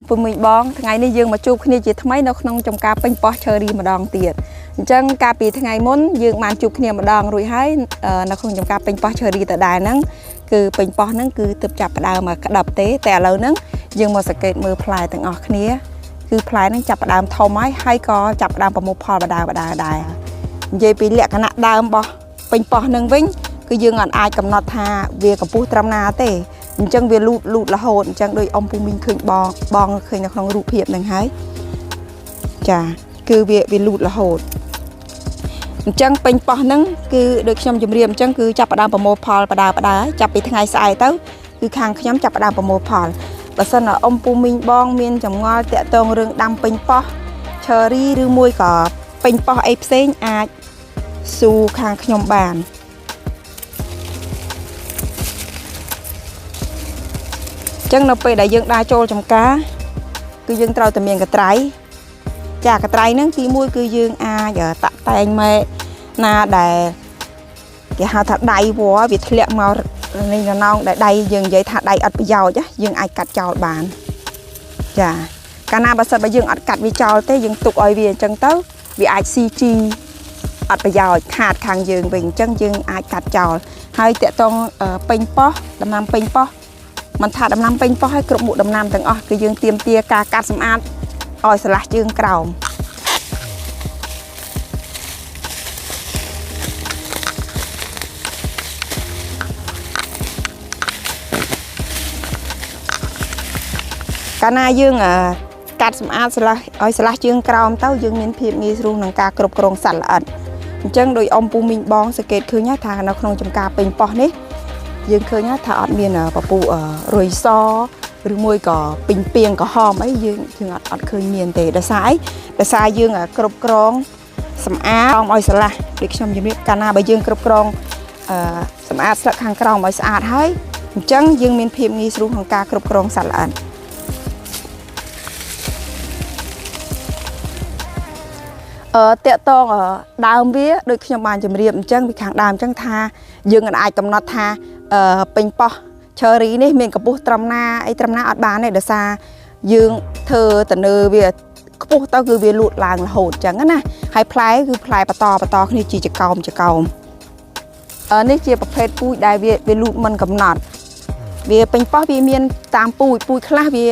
ពុំមីបងថ្ងៃនេះយើងមកជួបគ្នាជាថ្មីនៅក្នុងចំការពេញប៉ោះឈើរីម្ដងទៀតអញ្ចឹងកាលពីថ្ងៃមុនយើងបានជួបគ្នាម្ដងរួចហើយនៅក្នុងចំការពេញប៉ោះឈើរីដដែលហ្នឹងគឺពេញប៉ោះហ្នឹងគឺទើបចាប់ផ្ដើមមកក្តាប់ទេតែឥឡូវហ្នឹងយើងមកសង្កេតមើលផ្លែទាំងអស់គ្នាគឺផ្លែហ្នឹងចាប់ផ្ដើមធំហើយហើយក៏ចាប់ផ្ដើមប្រមូលផលបដាបដាដែរនិយាយពីលក្ខណៈដើមរបស់ពេញប៉ោះហ្នឹងវិញគឺយើងអត់អាចកំណត់ថាវាកម្ពស់ត្រឹមណាទេអញ្ចឹងវាលូតលូតរហូតអញ្ចឹងដូចអ៊ំពូមីងឃើញបងបងឃើញនៅក្នុងរូបភាពហ្នឹងហើយចាគឺវាលូតរហូតអញ្ចឹងពេញប៉ោះហ្នឹងគឺដូចខ្ញុំជម្រាបអញ្ចឹងគឺចាប់ផ្ដើមប្រមូលផលបដាបដាចាប់ពីថ្ងៃស្អែកទៅគឺខាងខ្ញុំចាប់ផ្ដើមប្រមូលផលបើសិនអ៊ំពូមីងបងមានចម្ងល់តាក់ទងរឿងដាំពេញប៉ោះឈើរីឬមួយក៏ពេញប៉ោះអីផ្សេងអាចស៊ូខាងខ្ញុំបាន ចឹងនៅពេលដែលយើងដើរចូលចំការគឺយើងត្រូវតែមានកត្រៃចាកត្រៃហ្នឹងទីមួយគឺយើងអាចតាក់តែងម៉ែណាដែលគេហៅថាដៃវល្លិវាធ្លាក់មកនេះណងដែលដៃយើងនិយាយថាដៃអត់ប្រយោជន៍យើងអាចកាត់ចោលបានចាកាលណាបើសិនបើយើងអត់កាត់វាចោលទេយើងទុកឲ្យវាអញ្ចឹងទៅវាអាចស៊ីជីអត់ប្រយោជន៍ខាតខាងយើងវិញអញ្ចឹងយើងអាចកាត់ចោលហើយតកតងពេញប៉ោះដំណាំពេញប៉ោះមិនថាដំណាំពេញប៉ោះឲ្យគ្រប់មុខដំណាំទាំងអស់គឺយើងទៀមទាការកាត់សម្អាតឲ្យស្រឡះជើងក្រោមកាលណាយើងកាត់សម្អាតស្រឡះឲ្យស្រឡះជើងក្រោមទៅយើងមានភាពងាយស្រួលក្នុងការគ្រប់គ្រងសត្វល្អិតអញ្ចឹងដោយអ៊ំពូមីងបងសង្កេតឃើញថានៅក្នុងចំការពេញប៉ោះនេះយើងឃើញថាអត់មានពពុះរុយសឬមួយក៏ពេញពីងក្រហមអីយើងយើងអត់ឃើញមានទេដោយសារអីដោយសារយើងគ្រប់គ្រងសម្អាតឲ្យស្រឡះដូចខ្ញុំជំរាបកាលណាបើយើងគ្រប់គ្រងសម្អាតស្លឹកខាងក្រោមឲ្យស្អាតហើយអញ្ចឹងយើងមានភាពងាយស្រួលក្នុងការគ្រប់គ្រងសត្វល្អិតតាក់តងដើមវាដូចខ្ញុំបានជម្រាបអញ្ចឹងពីខាងដើមអញ្ចឹងថាយើងអាចកំណត់ថាពេញប៉ោះឈើរីនេះមានកម្ពស់ត្រឹមណាអីត្រឹមណាអត់បានទេដោយសារយើងធ្វើទៅលើវាខ្ពស់ទៅគឺវាលូតឡើងរហូតអញ្ចឹងណាហើយផ្លែគឺផ្លែបន្តបន្តគ្នាជាចកោមចកោមនេះជាប្រភេទពូជដែលវាលូតមិនកំណត់វាពេញប៉ោះវាមានតាមពូជពូជខ្លះវា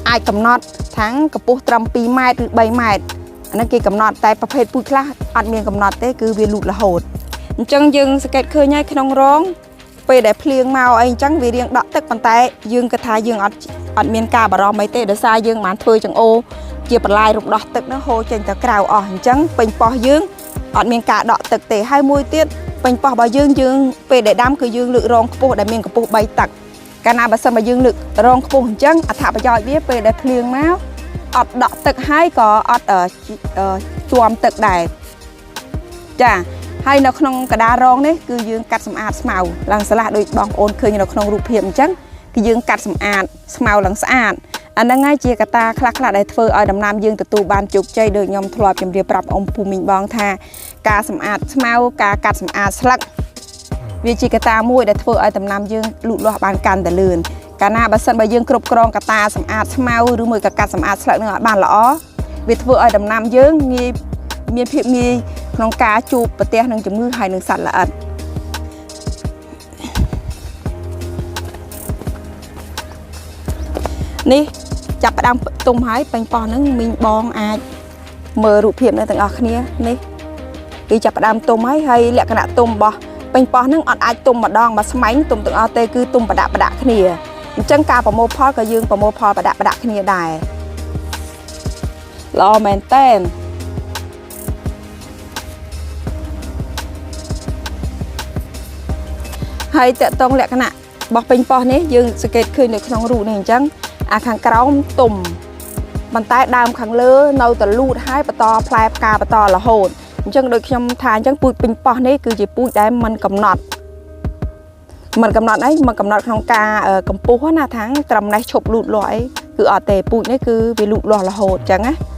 អាចកំណត់ทั้งកម្ពស់ត្រឹម2ម៉ែត្រឬ3ម៉ែត្រអាហ្នឹងគេកំណត់តែប្រភេទពូជខ្លះអត់មានកំណត់ទេគឺវាលូតរហូតអញ្ចឹងយើងសង្កេតឃើញហើយក្នុងរងពេលដែលភ្លៀងមកអីអញ្ចឹងវារៀងដក់ទឹកប៉ុន្តែយើងគិតថាយើងអត់មានការបារម្ភអីទេដោយសារយើងបានធ្វើចង្អូរជាបន្លាយរំដោះទឹកហ្នឹងហូរចេញទៅក្រៅអស់អញ្ចឹងពេញប៉ោះយើងអត់មានការដក់ទឹកទេហើយមួយទៀតពេញប៉ោះរបស់យើងយើងពេលដែលដាំគឺយើងលើករងខ្ពស់ដែលមានកម្ពស់3តឹកកាលណាបើសិនបើយើងលើករងខ្ពស់អញ្ចឹងអត្ថប្រយោជន៍វាពេលដែលភ្លៀងមកអត់ដក់ទឹកហើយក៏អត់ជាំទឹកដែរចាហើយនៅក្នុងកដារងនេះគឺយើងកាត់សម្អាតស្មៅឡើងស្រឡះដូចបងប្អូនឃើញនៅក្នុងរូបភាពអញ្ចឹងគឺយើងកាត់សម្អាតស្មៅឡើងស្អាតអាហ្នឹងហើយជាកត្តាខ្លះៗដែលធ្វើឲ្យដំណាំយើងទទួលបានជោគជ័យដូចខ្ញុំធ្លាប់ជម្រាបប្រាប់អ៊ំពូមីងបងថាការសម្អាតស្មៅការកាត់សម្អាតស្លឹកវាជាកត្តាមួយដែលធ្វើឲ្យដំណាំយើងលូតលាស់បានកាន់តែលឿនកាលណាបើសិនបើយើងគ្រប់គ្រងកត្តាសម្អាតស្មៅឬមួយក៏កាត់សម្អាតស្លឹកនឹងឲ្យបានល្អវាធ្វើឲ្យដំណាំយើងងាយមានភាពងាយក្នុងការជួបប្រទះនឹងជំងឺហើយនឹងសត្វល្អិតនេះចាប់ផ្ដើមទុំហើយពេញប៉ោះហ្នឹងមីងបងអាចមើលរូបភាពនៅទាំងអស់គ្នានេះគឺចាប់ផ្ដើមទុំហើយហើយលក្ខណៈទុំរបស់ពេញប៉ោះហ្នឹងអត់អាចទុំម្ដងមួយស្មៃទុំទាំងអស់ទេគឺទុំប្រដាក់ប្រដាក់គ្នាអញ្ចឹងការប្រមូលផលក៏យើងប្រមូលផលប្រដាក់ប្រដាក់គ្នាដែរល្អមែនតើហើយតកតងលក្ខណៈរបស់ពេញប៉ោះនេះយើងសង្កេតឃើញនៅក្នុងរូបនេះអញ្ចឹងអាខាងក្រោមទុំប៉ុន្តែដើមខាងលើនៅតែលូតហើយបន្តផ្លែផ្កាបន្តរហូតអញ្ចឹងដូចខ្ញុំថាអញ្ចឹងពូជពេញប៉ោះនេះគឺជាពូជដែលមិនកំណត់មិនកំណត់អីមិនកំណត់ក្នុងការកម្ពស់ណាថាត្រឹមនេះឈប់លូតលាស់អីគឺអត់ទេពូជនេះគឺវាលូតលាស់រហូតអញ្ចឹងណា